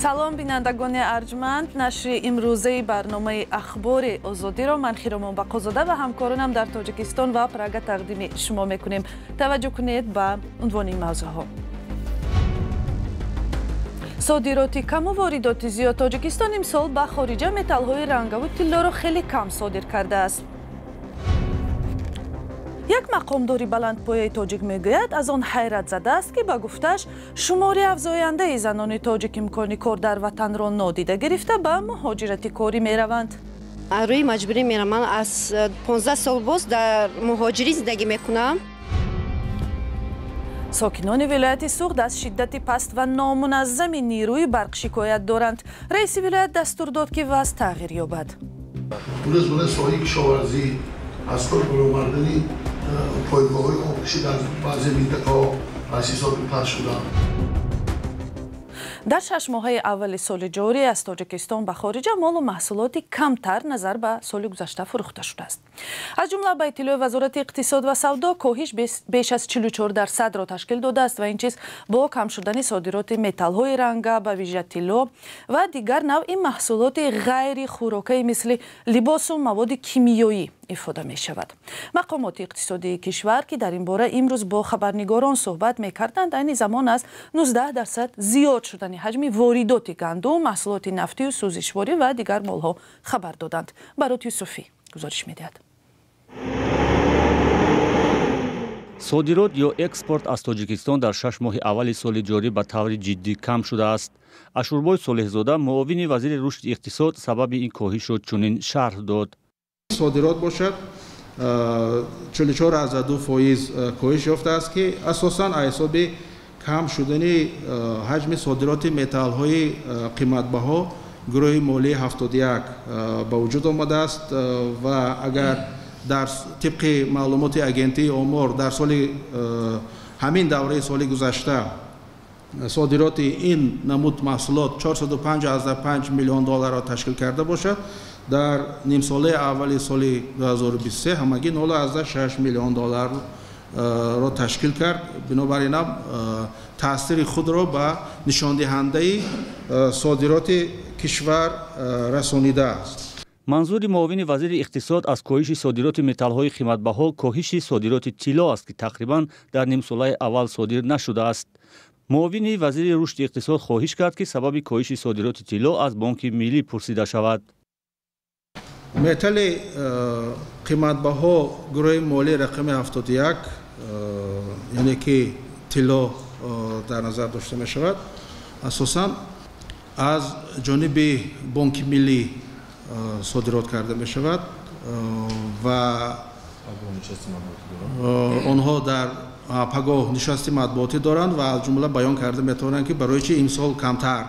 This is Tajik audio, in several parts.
Салом, бинандагони арҷманд. Нашри имрӯзаи барномаи Ахбори Озодиро ман, Хиромон Бақозода, ва ҳамкоронам дар Тоҷикистон ва Прага тақдими шумо мекунем. Таваҷҷӯҳ кунед ба унвони ин мавзӯъҳо: содироти каму воридоти зиёд. Тоҷикистон имсол ба хориҷа металлҳои рангаву тиллоро хеле кам содир кардааст. Як мақомдори баландпояи тоҷик мегӯяд, аз он ҳайрат задааст, ки ба гуфтааш, шумори афзояндаи занони тоҷик имкони кор дар ватанро нодида гирифта, ба муҳоҷирати корӣ мераванд. Рӯи маҷбурӣ мерам. Ман аз 15 сол боз дар муҳоҷирӣ зиндагӣ мекунам. Сокинони вилояти Суғд аз шиддати паст ва номуназзами нерӯи барқ шикоят доранд. Раиси вилоят дастур дод, ки вазъ тағйир ёбад. Соҳаи кишоварзӣ аз кор баровардани пойгоҳҳои обкашӣ дар баъзе минтақаҳо аз ҳисоби паст шуданд. Дар 6 моҳаи аввали соли ҷорӣ аз Тоҷикистон ба хориҷа молу маҳсулоти камтар назар ба соли гузашта фурӯхта шудааст. Аз ҷумла, ба иттилои Вазорати иқтисод ва савдо, коҳиш беш аз 44 дарсадро ташкил додааст ва ин чиз бо кам шудани содироти металлҳои ранга, ба вижа тилло, ва дигар навъи маҳсулоти ғайри хӯрокаи мисли либосу маводи кимиёӣ ифода мешавад. Мақомоти иқтисодии кишвар, ки дар ин бора имрӯз бо хабарнигорон суҳбат мекарданд, айни замон аз 19% зиёд шудани ҳаҷми воридоти гандум, маҳсулоти нафтию сӯзишворӣ ва дигар молҳо хабар доданд. Барот Юсуфӣ гузориш медиҳад. Содирот ё экспорт аз Тоҷикистон дар 6 моҳи аввали соли ҷорӣ ба таври ҷиддӣ кам шудааст. Ашурбой Солеҳзода, муовини вазири рушди иқтисод, сабаби ин коҳишро чунин шарҳ дод. Содирот бошад, 44,2% коҳиш ёфтааст, ки асосан аз ҳисоби кам шудани ҳаҷми содироти металлҳои қиматбаҳо гурӯҳи молии 71 ба вуҷуд омадааст. Ва агар дар тибқи маълумоти агентии омор дар соли ҳамин давраи соли гузашта содироти ин намуд маҳсулот 405,5 миллион долларро ташкил карда бошад, дар нимсолаи аввали соли 2023 ҳамагӣ 0,6 миллион долларро ташкил кард. Бинобар инам таъсири худро ба нишондиҳандаи содироти кишвар расонидааст. Манзури муовини вазири иқтисод аз коҳиши содироти металлҳои қиматбаҳо коҳиши содироти тилло аст, ки тақрибан дар нимсолаи аввал содир нашудааст. Муовини вазири рушди иқтисод хоҳиш кард, ки сабаби коҳиши содироти тилло аз Бонки Миллӣ пурсида шавад. Металли қиматбаҳо гурӯҳи молии рақами 71, яъне ки тилло дар назар дошта мешавад, асосан аз ҷониби Бонки Миллӣ содирот карда мешавад ва онҳо дар пагоҳ нишасти матбуотӣ доранд ва аз ҷумла баён карда метавонанд, ки барои чи имсол камтар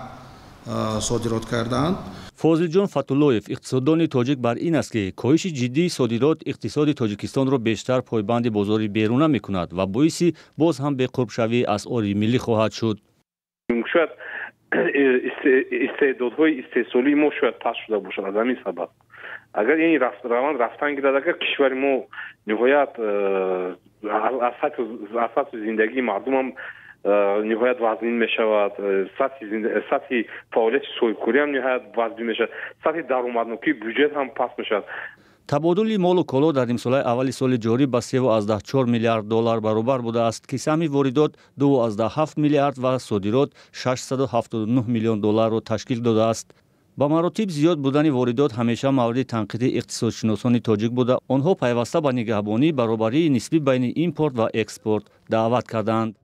содирот кардаанд. Фозилҷон Фатуллоев, иқтисоддони тоҷик, бар ин аст, ки коҳиши ҷиддии содирот иқтисоди Тоҷикистонро бештар пойбанди бозори беруна мекунад ва боиси боз ҳам беқурбшавии асъори миллӣ хоҳад шуд. Шояд истеъдодҳои истеҳсолии мо шояд паст шуда бошад. Аз ҳамин сабаб, агар ин раванд рафтан гирад, агар кишвари мо ниҳоят аз сатҳи зиндагии мардумам ниҳоят вазнин мешавад, сатҳи фаъолияти соҳибкориам ниҳоят вазнин мешавад, сатҳи даромаднокии бюҷет ҳам паст мешавад. Табодули молу коло дар нимсолаи аввали соли ҷорӣ ба 3,4 миллиард доллар баробар будааст, ки саҳми воридот 2,7 миллиард ва содирот 679 миллион долларро ташкил додааст. Ба маротиб зиёд будани воридот ҳамеша мавриди танқиди иқтисодшиносони тоҷик буда, онҳо пайваста ба нигаҳбонии баробарии нисбӣ байни импорт ва экспорт даъват карданд.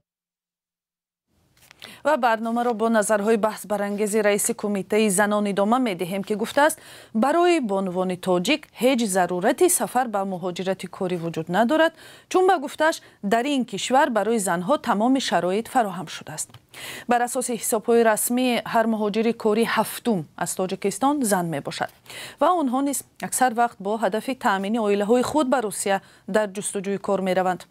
Ва барномаро бо назарҳои баҳсбарангези раиси Кумитаи занон идома медиҳем, ки гуфтааст, барои бонувони тоҷик ҳеҷ зарурати сафар ба муҳоҷирати корӣ вуҷуд надорад, чун ба гуфтааш, дар ин кишвар барои занҳо тамоми шароит фароҳам шудааст. Бар асоси ҳисобҳои расмӣ, ҳар муҳоҷири корӣ ҳафтум аз Тоҷикистон зан мебошад ва онҳо низ аксар вақт бо ҳадафи таъмини оилаҳои худ ба Русия дар ҷустуҷӯи кор мераванд.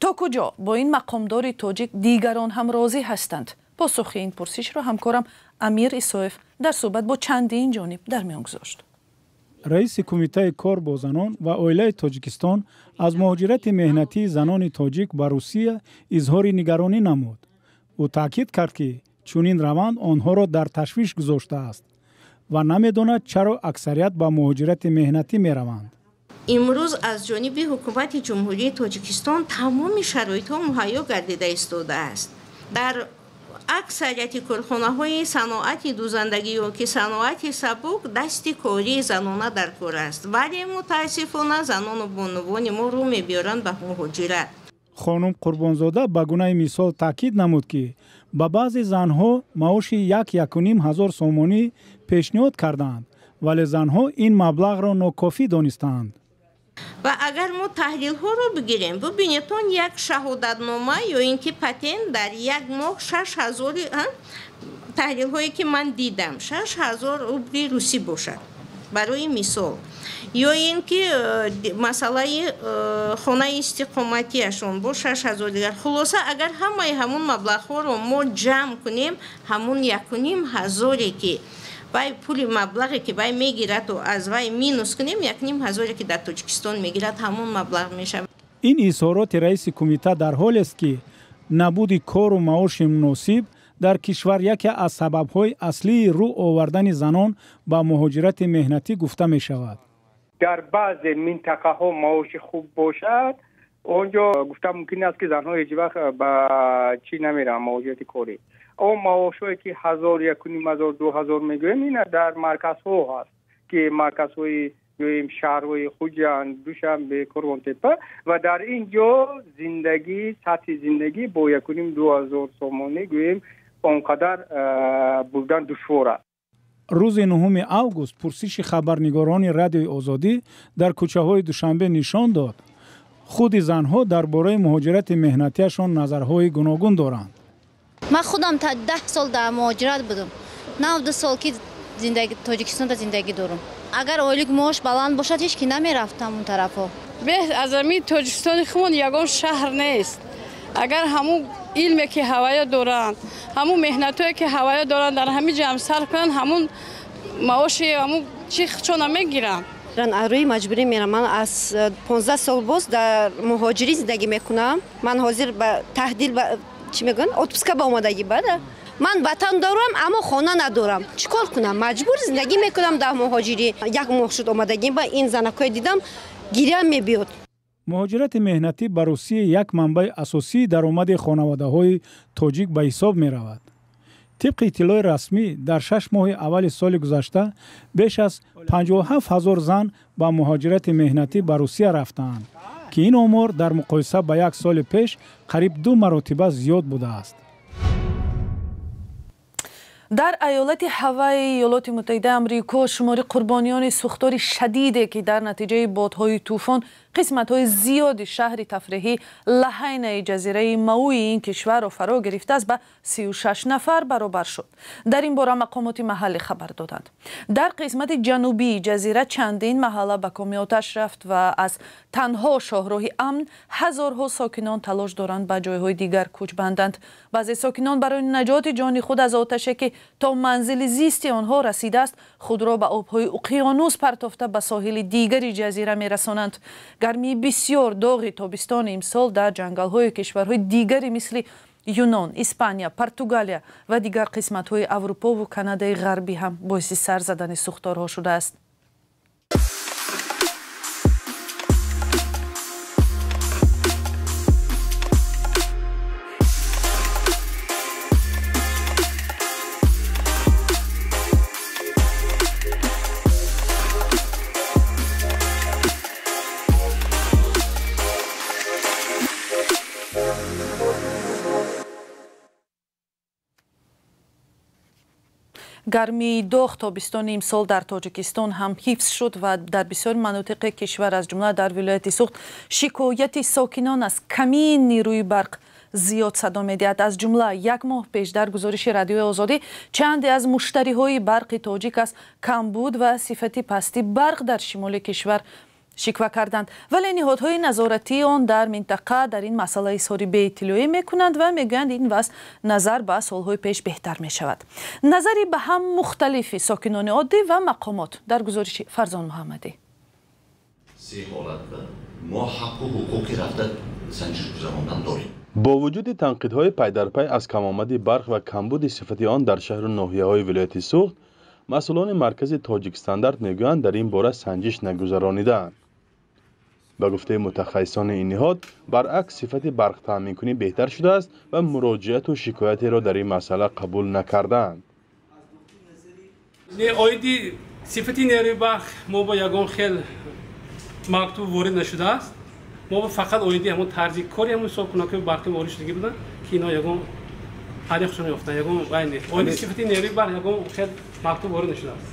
То куҷо бо ин мақомдори тоҷик дигарон ҳам розӣ ҳастанд? Посухи ин пурсишро ҳамкорам Амир Исоев дар суҳбат бо чандин ҷониб дар миён гузошт. Раиси Кумитаи кор бо занон ва оилаи Тоҷикистон аз муҳоҷирати меҳнатии занони тоҷик ба Русия изҳори нигаронӣ намуд. Ӯ таъкид кард, ки Чунин раванд онҳоро дар ташвиш гузоштааст ва намедонад, чаро аксарият ба муҳоҷирати меҳнатӣ мераванд. Имрӯз аз ҷониби ҳукумати Ҷумҳурии Тоҷикистон тамоми шароитҳо муҳайё гардида истодааст. Дар аксарияти корхонаҳои саноати дӯзандагӣ ё ки саноати сабук дасти кории занона дар кор аст, вале мутаассифона занону бонувони мо рӯ мебиёранд ба муҳоҷират. Хонум Қурбонзода ба гунаи мисол таъкид намуд, ки ба баъзе занҳо маоши 1-1,5 ҳазор сомонӣ пешниҳод кардаанд, вале занҳо ин маблағро нокофӣ донистаанд. Ва агар мо таҳлилҳоро бигирем, бубинедон, як шаҳодатнома ё ин ки патент дар як моҳ 6000, таҳлилҳое ки ман дидам, 6000 рубли русӣ бошад, барои мисол. Ё ин ки масъалаи хонаи истиқоматиашон бо 6000 дигар. Хулоса, агар ҳамаи ҳамун маблағҳоро мо ҷамъ кунем, ҳамун 1,5 ҳазоре ки вай пули маблағе ки вай мегираду аз вай минус кунем, 1,5 ҳазоре ки дар Тоҷикистон мегирад, ҳамун маблағ мешавад. Ин изҳороти раиси кумита дар ҳолест, ки набуди кору маоши муносиб дар кишвар яке аз сабабҳои аслии рӯ овардани занон ба муҳоҷирати меҳнатӣ гуфта мешавад. Дар баъзе минтақаҳо маоши хуб бошад, он ҷо гуфта мумкин аст, ки занҳо ҳеҷ вақт ба чӣ намераванд, муҳоҷирати корӣ. Он маошҳое ки 1000, 1,5 ҳазор, 2000 мегӯем, ина дар марказҳо ҳаст, ки марказҳои гӯем шаҳрҳои Хуҷанд, Душанбе, Қурғонтеппа, ва дар ин ҷо зиндагӣ, сатҳи зиндагӣ бо 1,5-2 ҳазор сомонӣ гӯем он қадар бурдан душвор аст. Рӯзи 9 август пурсиши хабарнигорони Радиои Озодӣ дар кӯчаҳои Душанбе нишон дод, худи занҳо дар бораи муҳоҷирати меҳнатиашон назарҳои гуногун доранд. Ман худам та 10 сол дар муҳоҷират будам. 92 сол ки Тоҷикистонда зиндагӣ дорам. Агар ойлик маош баланд бошад, ҳеҷ ки намерафтам он тарафҳо. Беҳ аз ҳамин Тоҷикистони худмон ягон шаҳр нест. Агар ҳамун илме ки ҳаваё доранд, ҳамун меҳнатое ки ҳаваё доранд, дар ҳамин ҷамъ сарф кунанд, ҳамун маоши ҳамун чӣ чона мегиранд. Рӯи маҷбурӣ мерам. Ман аз 15 сол боз дар муҳоҷирӣ зиндагӣ мекунам. Ман ҳозир ба таҳдил чӣ мегӯянд, отпуска ба омадагӣ бада. Ман ватан дорам, аммо хона надорам. Чӣ кор кунам? Маҷбур зиндагӣ мекунам дар муҳоҷирӣ. Як моҳ шуд омадагӣ, ба ин занакҳое дидам, гирям мебиёд. Муҳоҷирати меҳнатӣ ба Русия як манбаи асосии даромади хонаводаҳои тоҷик ба ҳисоб меравад. Тибқи иттилои расмӣ, дар 6 моҳи аввали соли гузашта беш аз 57 ҳазор зан ба муҳоҷирати меҳнатӣ ба Русия рафтаанд, ки ин омор дар муқоиса ба як соли пеш қариб 2 маротиба зиёд будааст. Дар айолати Ҳавайи Иёлоти Муттаҳидаи Амрико шумори қурбониёни сӯхтори шадиде, ки дар натиҷаи бодҳои тӯфон қисматҳои зиёди шаҳри тафриҳӣ Лаҳайнаи ҷазираи Мауи ин кишварро фаро гирифтааст, ба 36 нафар баробар шуд. Дар ин бора мақомоти маҳаллӣ хабар доданд. Дар қисмати ҷанубии ҷазира чандин маҳалла ба коми оташ рафт ва аз танҳо шоҳроҳи амн ҳазорҳо сокинон талош доранд ба ҷойҳои дигар кӯч банданд. Баъзе сокинон барои наҷоти ҷони худ аз оташе, ки то манзили зисти онҳо расидааст, худро ба обҳои уқёнус партофта ба соҳили дигари ҷазира мерасонанд. Гармии бисёр доғи тобистони имсол дар ҷангалҳои кишварҳои дигари мисли Юнон, Испания, Португалия ва дигар қисматҳои Аврупову Канадаи Ғарбӣ ҳам боиси сар задани сӯхторҳо шудааст. Гармии доғ тобистони имсол дар Тоҷикистон ҳам ҳифз шуд ва дар бисёр манотиқи кишвар, аз ҷумла дар вилояти Суғд, шикояти сокинон аз камии нерӯи барқ зиёд садо медиҳад. Аз ҷумла як моҳ пеш дар гузориши Радиои Озодӣ чанде аз муштариҳои барқи тоҷик аз камбуд ва сифати пасти барқ дар шимоли кишвар шиква карданд, вале ниҳодҳои назоратии он дар минтақа дар ин масъала изҳори беиттилоӣ мекунанд ва мегӯянд, ин вазъ назар ба солҳои пеш беҳтар мешавад. Назари ба ҳам мухталифи сокинони оддӣ ва мақомот дар гузориши Фарзон Муҳаммадӣ. Се ҳолатда мо ҳаққу ҳуқуқи рафта санҷиш гузарондан дорем. Бо вуҷуди танқидҳои пайдарпай аз камомади барқ ва камбуди сифати он дар шаҳру ноҳияҳои вилояти Суғд, масъулони маркази Тоҷикстандарт мегӯянд, дар ин бора санҷиш нагузаронидаанд. Ба гуфтаи мутахассисони ин ниҳод, баръакс, сифати барқтаъминкунӣ беҳтар шудааст ва муроҷиату шикоятеро дар ин масъала қабул накардаанд. Оиди сифати нерӯи барқ мо бо ягон хел мактуб ворид нашудааст. Мо фақат оиди ҳамон тарзи кори ҳамон ҳисобкунакҳои барқӣ ворид шудагӣ буданд, ки инҳо ягон таърих худшон ёфтанд, ягон вай нест. Оиди сифати нерӯи барқ ягон хел мактуб ворид нашудааст.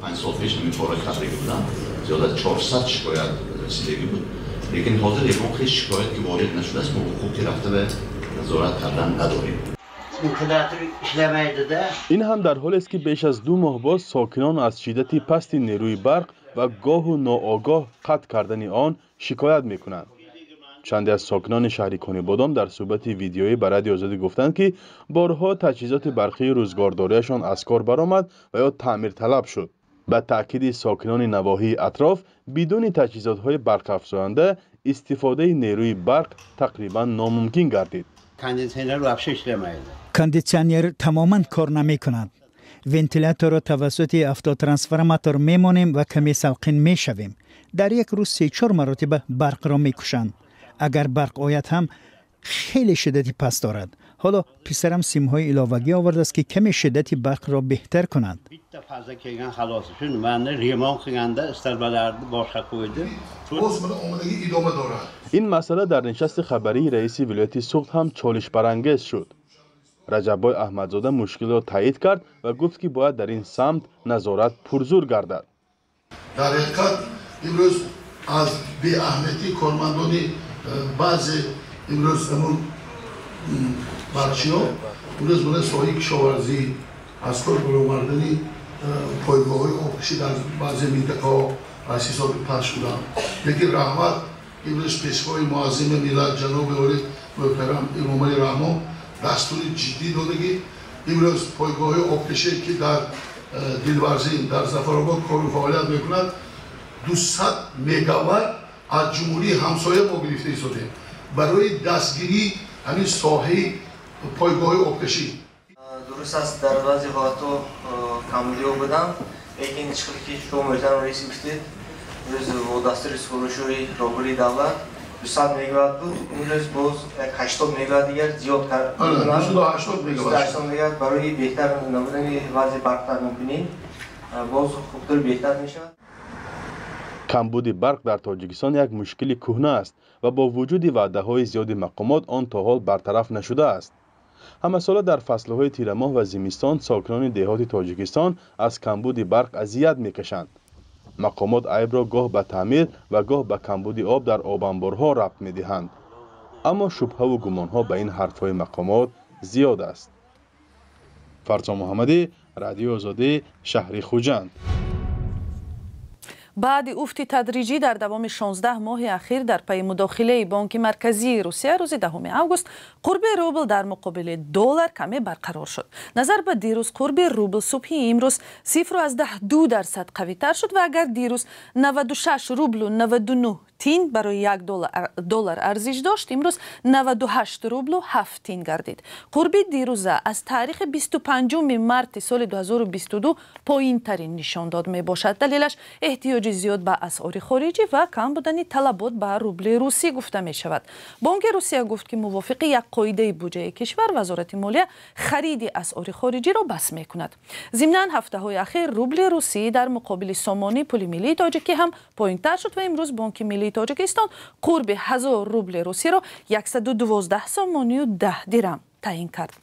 5 сол пеш ҳамин корро кардагӣ будам, зиёд аз 400 шикоят расидагӣ буд, лекин ҳозир ягон хел шикоят ки ворид нашудааст, мо ҳуқуқи рафта ба назорат кардан надорем. Ин ҳам дар ҳолест, ки беш аз 2 моҳ боз сокинон аз шиддати пасти нерӯи барқ ва гоҳу ноогоҳ қатъ кардани он шикоят мекунанд. Чанде аз сокинони шаҳри Конибодом дар суҳбати видеоӣ ба Радиои Озодӣ гуфтанд, ки борҳо таҷҳизоти барқии рӯзгордориашон аз кор баромад ва ё таъмирталаб шуд. Ба таъкиди сокинони навоҳии атроф, бидуни таҷҳизотҳои барқафзоянда истифодаи нерӯи барқ тақрибан номумкин гардид. Кондитсионер тамоман кор намекунад. Вентиляторро тавассути автотрансформатор мемонем ва каме салқин мешавем. Дар як рӯз 3-4 маротиба барқро мекушанд. Агар барқ ояд ҳам хеле шиддати паст дорад. Ҳоло писарам симҳои иловагӣ овардааст, ки каме шиддати барқро беҳтар кунад. Ин масъала дар нишасти хабарии раиси вилояти Суғд ҳам чолишбарангез шуд. Раҷаббой Аҳмадзода мушкилро таъид кард ва гуфт, ки бояд дар ин самт назорат пурзур гардад. Дар ҳақиқат имрӯз аз беаҳамиятии кормандони баъзе имрӯз ҳамун барқчиҳо, имрӯз мана соҳаи кишоварзӣ аз кор баровардани пойгоҳҳои обкашӣ дар баъзе минтақаҳо аз ҳисоби паст шуданд. Лекин раҳмат имрӯз пешвои муаззими миллат ҷаноби олӣ муҳтарам Эмомалӣ Раҳмон дастури ҷиддӣ додагӣ имрӯз пойгоҳҳои обкашие ки дар Дилварзин, дар Зафаробод кору фаъолият мекунад, 200 мегаватт аз ҷумҳурии ҳамсоя мо гирифта истодем барои дастгирии ҳамин соҳаи пойгоҳҳои обкашӣ. Дуруст аст, дар баъзе ҳолатҳо камбудиҳо буданд, лекин чӣ хел ки шумо муҳтарам раис гуфтед, имрӯз бо дастури супоришҳои роҳбари давлат 200 мегаватт буд, имрӯз боз 80 мегаватт дигар зиёд кард. 280 мегаватт барои беҳтар намудани вазъи барқтаъминкунӣ боз хубтар беҳтар мешавад. Камбуди барқ дар Тоҷикистон як мушкили кӯҳна аст ва бо вуҷуди ваъдаҳои зиёди мақомот он то ҳол бартараф нашудааст. Ҳамасола дар фаслҳои тирамоҳ ва зимистон сокинони деҳоти Тоҷикистон аз камбуди барқ азият мекашанд. Мақомот айбро гоҳ ба таъмир ва гоҳ ба камбуди об дар обанборҳо рабт медиҳанд. Аммо шубҳаву гумонҳо ба ин ҳарфҳои мақомот зиёд аст. Фарзон Муҳаммадӣ, Радиои Озодӣ, шаҳри Хуҷанд. Баъди уфти тадриҷӣ дар давоми 16 моҳи ахир дар пайи мудохилаи Бонки Марказии Русия рӯзи 10 август қурби рубл дар муқобили доллар каме барқарор шуд. Назар ба дирӯз қурби рубл субҳи имрӯз 0,2% қавитар шуд ва агар дирӯз 96 рублу 99 тин барои 1 доллар арзиш дошт, имрӯз 98 рублу 7 тин гардид. Қурби дирӯза аз таърихи 25 марти соли 2022 поинтарин нишондод мебошад. Далелаш эҳтиёҷи зиёд ба асъори хориҷӣ ва кам будани талабот ба рубли русӣ гуфта мешавад. Бонки Русия гуфт, ки мувофиқи як қоидаи буҷаи кишвар Вазорати молия хариди асъори хориҷиро бас мекунад. Зимнан ҳафтаҳои ахир рубли русӣ дар муқобили сомонӣ пули миллии тоҷикӣ ҳам поинтар шуд ва имрӯз Бонки миллии Тоҷикистон қурби 1000 рубли русиро 112 сомонию 10 дирам таъин кард.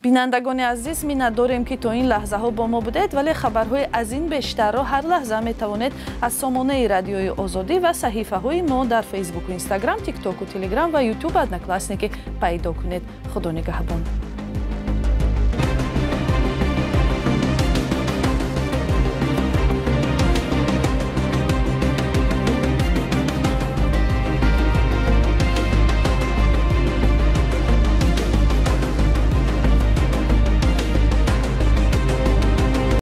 Бинандагони азиз, миннатдорем, ки то ин лаҳзаҳо бо мо будед, вале хабарҳои аз ин бештарро ҳар лаҳза метавонед аз сомонаи Радиои Озодӣ ва саҳифаҳои мо дар Фейсбуку, Инстаграм, Тиктоку, Телеграм ва Ютуб, Одноклассники пайдо кунед. Худо нигаҳбон.